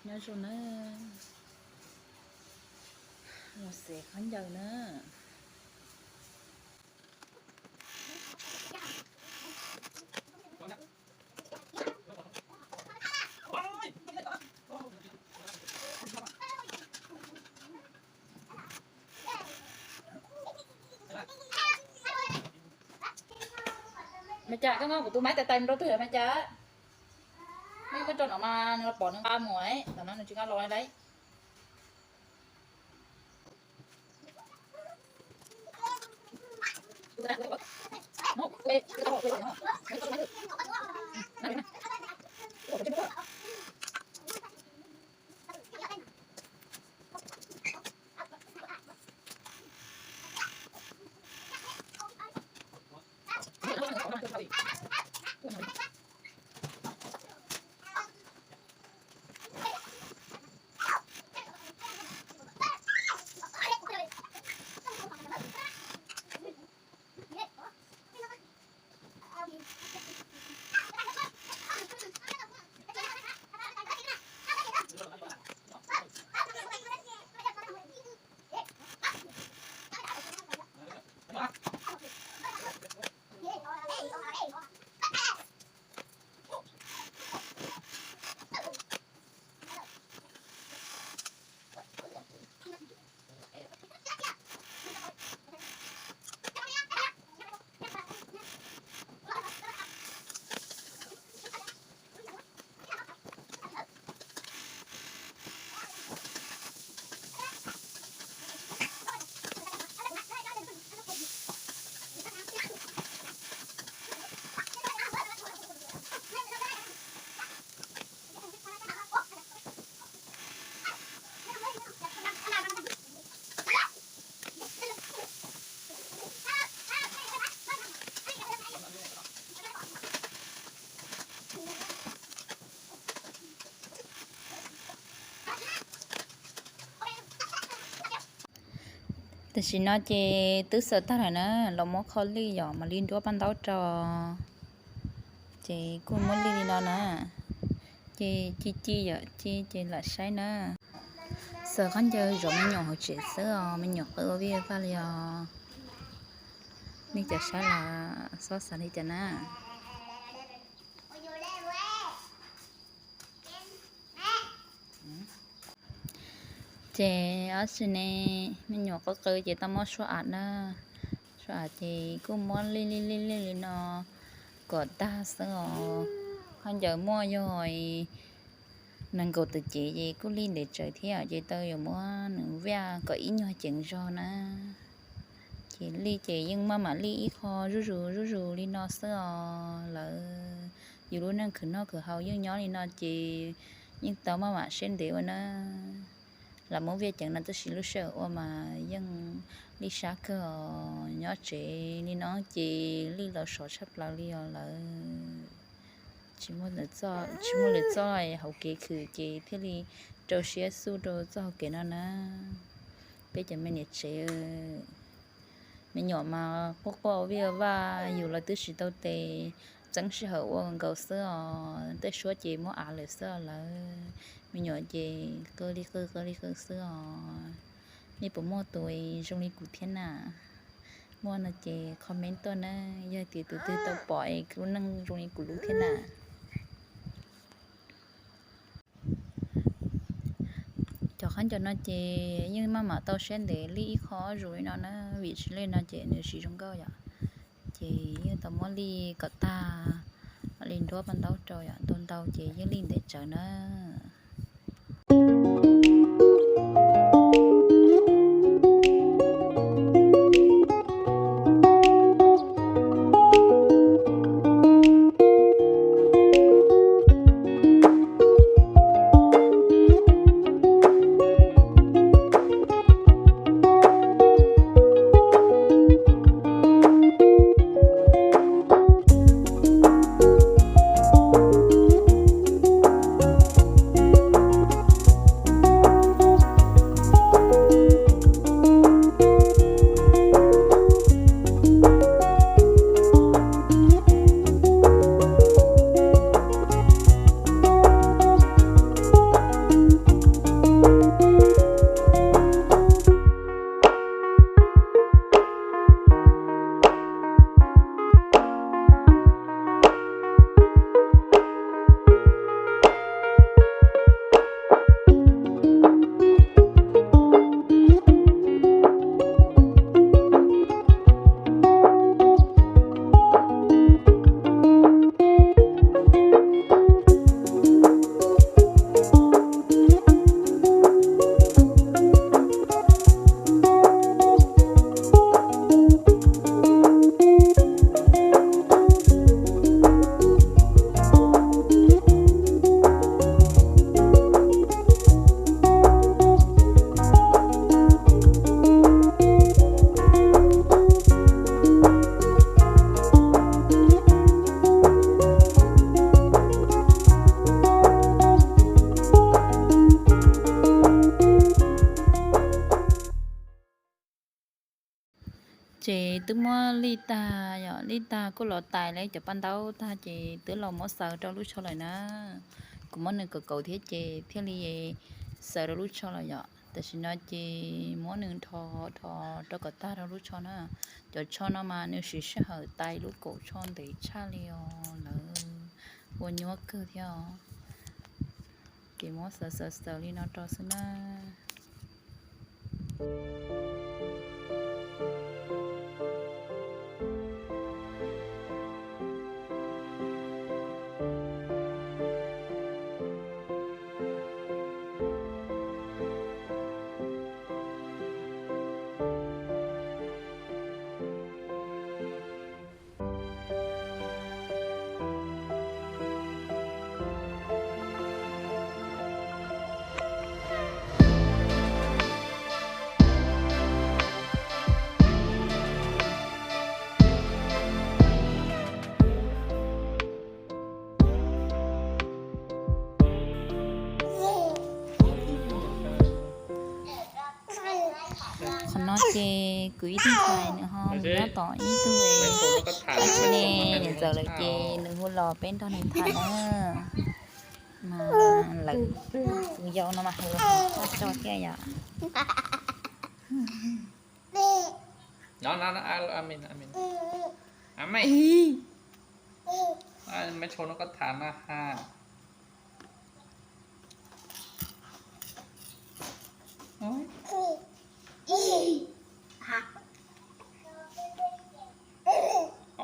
Nyob zoo na, los xev khaub ncaws na. Mas cas koj muab kuv tus maiv tais tais mus rau twg mas cas? Nej muab rau no mas nws pom nws nqa mus, tam no nws tsis nqa los lawm. Tam sim no ces twb xaws tag lawm na, los muab kho lij yom, mam li nruab paj ntaub rau. Ces kuj muab lij li no na, ces ci ci yom, ci ces lam saib na. Xaws khaub ncaws zov me nyuam hauv tsev xwb os, me nyuam qw ua vij ua vaj li os. Nej cov saib los xob xav li cas na? Ces ob tsi ne, me nyuam qw qw ces tau muab suab av na. Suab av ces kuj muab lij lij lij lij li no kom tag xwb os. Khaub ncaws muaj yog nees nkaum tawm cev ces kuj lij ntev tsawv thiab ces tau yuav muab nws vij kom ib nyuag ceev zog na. Ces lij ces yeej maj mam lij ib qho zuj zus zuj zus li no xwb os lawv. Yus lub neej khwv noj khwv haus yeej nyob li no ces yeej tau maj mam siab ntev ua na. Lam muab vij ceev no tab sis lub sij hawm ua mas yeej lij sab kawg os. Nyob tsev li no ces lij los sov tshaj plaws li os lawv. Tsis muaj lwm txoj hauv kev khwv ces thiaj li rau siab xub rau txoj hauv kev no na. Peb cov me niam tsev, me nyuam mas quaj quaj ua vij ua vaj, yus los twb tsis tau tes, txeeb sij hawm ua nkaus xwb os. Tej suab ces muab av lawm xwb os lawv. Me nyuam ces qw li qw qw li qw xwb os. Nej puas muaj tus zoo li kuv thiab na? Muaj no ces comment tuaj na, yog tias tus twg tau pom es lub neej zoo li kuv lub thiab na. Cov khaub ncaws no ces yeej maj mam tau siab ntev lij ib qho zuj zus li no na, vim tsis lij no ces nws tsis zoo nkauj yom. Ces yeej tau muab lij kom tag, mam li nruab paj ntaub rau yom, ntau ntau ces yeej lij ntev tsawv na. Ces twb muab lij tag yom, lij tag kuj los tais lawv cov paj ntaub tag ces twb los muab xaws rau lub tsho lawm na. Kuv muab nws kaum kaum thiab ces thiaj li xaws rau lub tsho lawm yom. Tam sim no ces muab nws dhos dhos rau kom tag rau lub tsho na. Cov tsho no mas nws siv sij hawm tais lub kaum tsho ntev tshaj li os lawm. Ua nyuaj kawg thiab os. Ces muab xaws xaws xaws li no rau xwb na. Qhov no ces kuv ib tug ntxhais nws ho mus nyob tom ib tug, ib tug ne niam ntxawm lawm ces nws hu los peb nrog nws tham na. Mas lawv tus yau no mas hu los tham tso thiab yom. Mej tshau no koj tham na ha.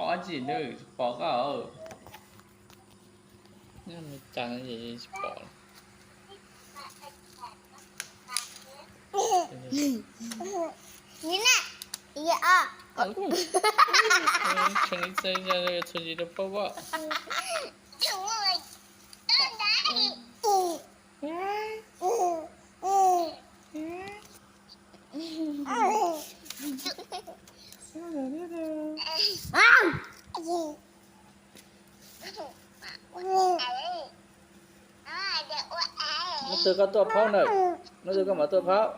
Ov, tsis nws tsis pom koj. Tsis pom. Txhua yam rau paub. Hnub twg koj tuaj phaub na? Hnub twg koj mam tuaj phaub?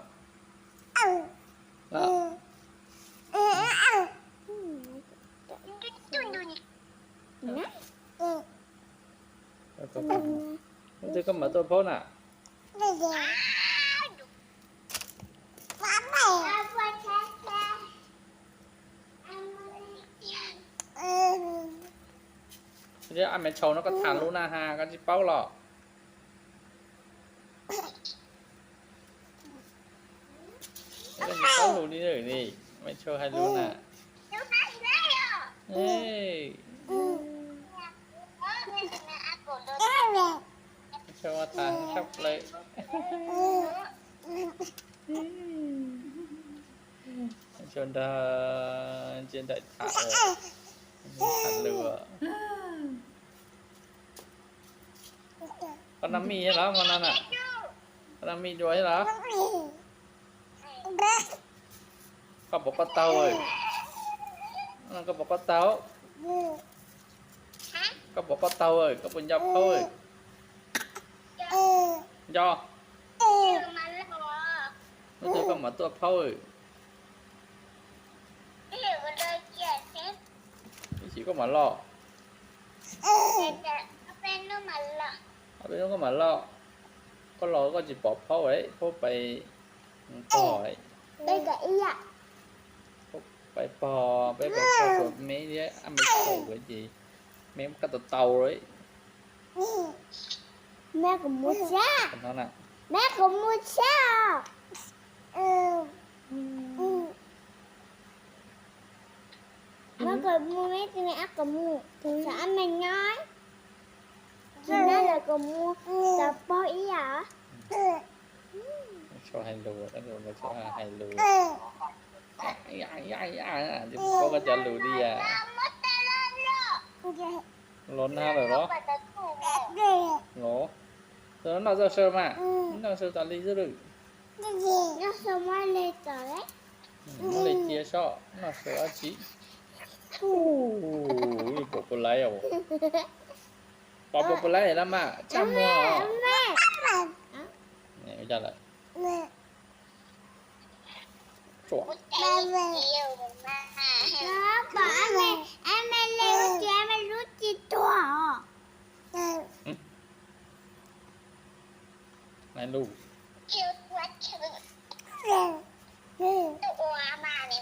Hnub twg koj mam tuaj phaub na? Ab, mej tshau no koj tham lus na ha, koj tsis paub los? Koj tsis paub lus li, mej tshau hais lus na. Mej tshau tham sab plaws. Tshau nrog ntsia nraim tham, tham lus. Koj noj mij thiab los hmo no na? Koj noj mij dua thiab los? Koj pom koj taug, koj pom koj taug, koj pom koj taug, koj puas nco phaub? Nco. Hnub twg koj mam tuaj phaub? Ib chim koj mam los. Ob peb hnub koj mam los. Koj los koj tsis pom phaub, phaub pais pog, pais pog, peb pais pog, meb thiab ab meb tshau ces meb muab koj taug taug lawm. Meb kuv mus thiab. Meb kuv mus thiab. Meb kuv mus, meb tsis me ab kuv mus, tsam ab me nyob, tsis nyob lawm kuv mus, tsis pog ib yam. Tsis hais lus, tsis hais lus. Tsis paub koj cov lus li as. Los nag lawm los? Los, noj txoj saw mas, noj saw tas li xwb lawm. Muab li cia sob, noj saw dab tsi? Pom puas laiv os? Pom puas laiv los mas, txaj muag os. Ua cas lawm? Tsuam. Pom Emily lub tsis, Emily lub tsis tuag os. Tub ua mas,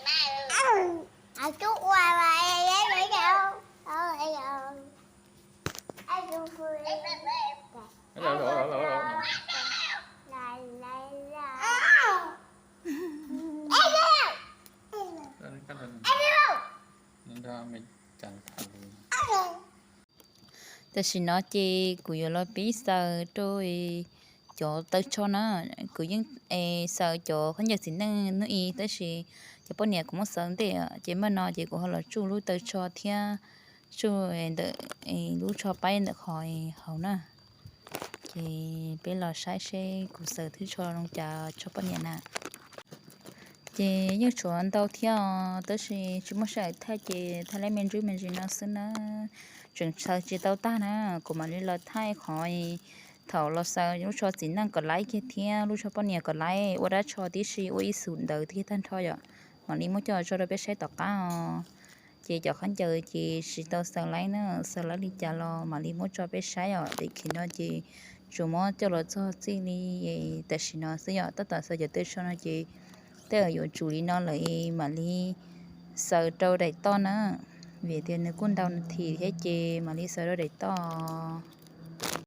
Tam sim no ces kuv yuav los pib xaws rau cov taw tsho na. Kuv yeej xaws cov khaub ncaws txiv neej hnub i, tab sis cov poj niam kuv muab xaws ntej, ces maj no ces kuv ho los tsuj lub taw tsho thiab tsuj ntawm lub tsho paib ntawm qhov hauv na. Ces peb los saib seb kuv xaws thwb tsho zoo cas tso poj niam na. Ces yeej tshuav ntau thiab os, tab sis tsis muaj sij hawm thaij ces thaij lawm me ntsis me ntsis no xwb na. Tseem xaws tsis tau tag na, kuv mam li los thaij qhov thaum los xaws lub tsho txiv neej kom laib kiag thiab lub tsho poj niam kom laib, ua dab tsho tib si ua ib xus ntawd thiab tag nrho yom. Mam li muab coj tso rau peb saib tom qab os. Ces cov khaub ncaws ces tsis tau xaws laib na, xaws laib li cas los mam li muab tso peb saib os. Tam sim no ces tsuas muab coj los txog txij li tam sim no xwb yom. Tab tom xaws cov taw tsho no ces tej zaum yuav tsum li no lawm mam li xaws rau daim toj na, vim tias nws kuj ntau nas this thiab ces mam li xaws rau daim toj.